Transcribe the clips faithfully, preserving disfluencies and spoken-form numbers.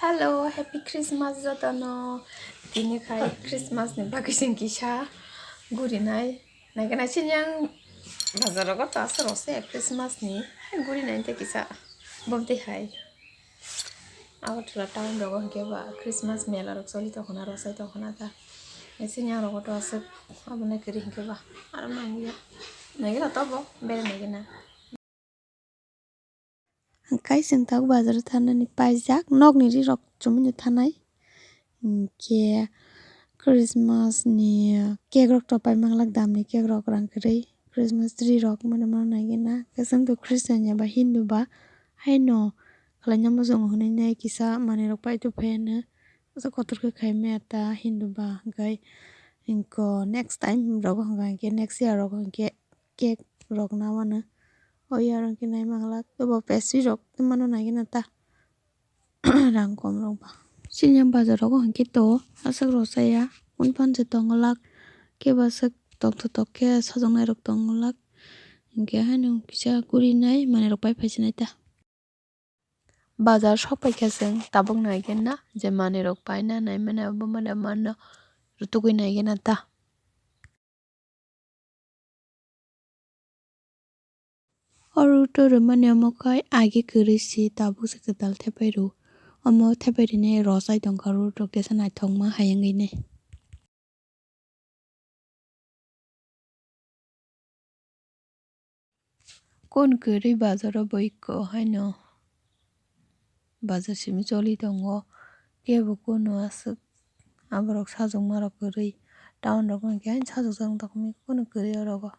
Hello, happy Christmas jotono. Tini khai Christmas ni bagwi chwng kisa gurinai. Naikhe nai sini ang bazar rogo ta aswk rw se Christmas ni gurinai tei kisa bomtwi hai. Agartala town rogo hinkhe ba Christmas mela rok choli tongkha na, rwchai tongkha na ta. Sini ang rogo to aswk abo nai kwrwi hinkhe ba aro nangya. Naikhe na tobo bere naikhe na. Hwnkhe chwng tabuk bazar o thanani paijak, nokni ri rok chumui no thanai. Hinkhe Christmas ni cake rok to pai manglak, damni cake rok rang kwrwi, Christmas tree rok mano mano nai gana. Hwnkhe chwng to Christian ya ba Hindu ba, haino khlaina muchungo hwnwi nai kisa manwi rok pai to phai hwno. Aswk kotor khe khai maya ta Hindu ba, hwnkhe inko next time rogo hwnkha hinkhe next year rogo hinkhe cake rok na mano. O year hinkhe nai manglak, tei bo pastry rok tei mano nai gana ta. Rang kom rok ba. Chini bazar rogo hinkhe to aswk rw chaya, un phan se tongo lak, kebo aswk tongthok tongthok khe sajoknai rok tongo lak. Hinkhe haino kisa gurinai manwi rok pai phai sinai ta. Bazar sok paikha chwng tabuk nai gana je manwi rok paina nai mano abo mano mano rwtugwi nai gana ta. Oro to rwmani omo khai age kwrwi se tabuk se kwtal thepai rw. Omo thepai rwni rwchai tongkha oro to kisa naithokma hai wngwi nai. Kon kwrwi bazar o bo ikko haino bazar simi choli tongo, kebo kunu aswk aborok sajokma rok kwrwi town rogo hinkhe haino sajokjak wng tongkha kunu kwrwi orogo.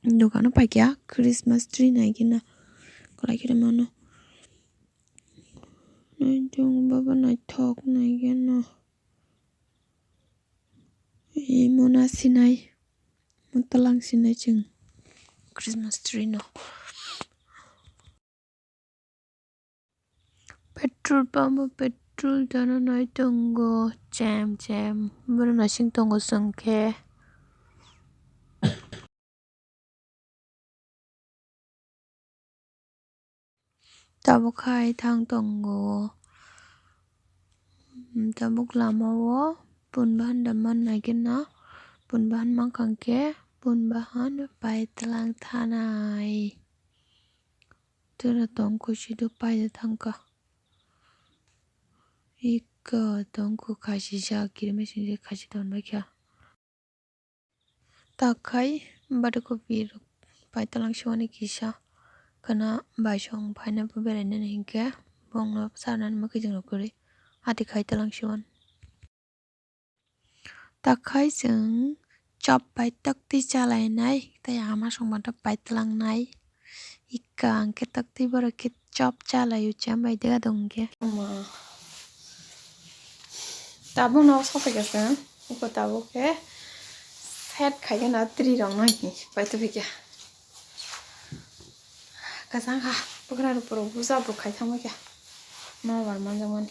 Dukano paikha Christmas tree naigena kwlai khe mano. Naitong baba naithok naigeno. Imo na sinai, mo twlang sinai chwng Christmas tree no. Petrol pump o petrol dana nai tongo, chem chem, borok naising tongo chwng khe. Tabuk khai thang tongo. Tabuk lama o pun bahan da man nai gana, pun bahan mankha khe pun bahan pai twlang thanai. Tura tong kuchi do paida thangkha. Ika tong ku khasijak, kiri machine je khasi ton baikha. Takhai bade kopi rok pai talang siwani kisa khana baisong phaina bo berainani hinkhe bongno sarnani mwkhwijwng rok kwrwi ati khai talang siwan. Takhai chwng chop bai toktwi chalainai tei ama songma bai tlangnai. Ika ang khe toktwi borok khe chop chalaio cham bai dega dong khe. Tabuk no sophaikha chwng, iko tabuk khe set khaikhe na tri rok no pai tubikha. Kwchang kha, bwkra rok borok buja bo khai thangbaikha. Ma bar manjakmani.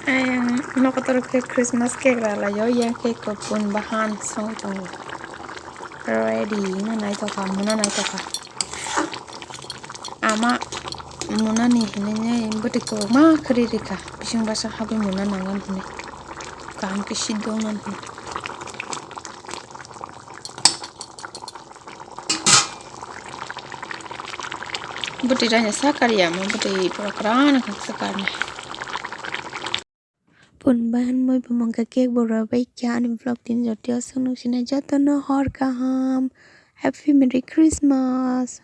Ayang nokotor khe Christmas cake ralaio, yang cake ko pun bahan song tongo. Ready, ino naitokha, muna naitokha. Ama munani hinwi bwtwi kwbangma khwrwi rikha, bising basa habwi muna nangan hinwi. Kaham khe siddo wngna hinwi. Bwtwi raina sa karya, mo bwtwi pura kwran wngkha sa karnai. Pun bahan moi bo mangka cake bo rabai kha ani vlog tin jotio aswk nung sinai jotono hor kaham. Happy Merry Christmas.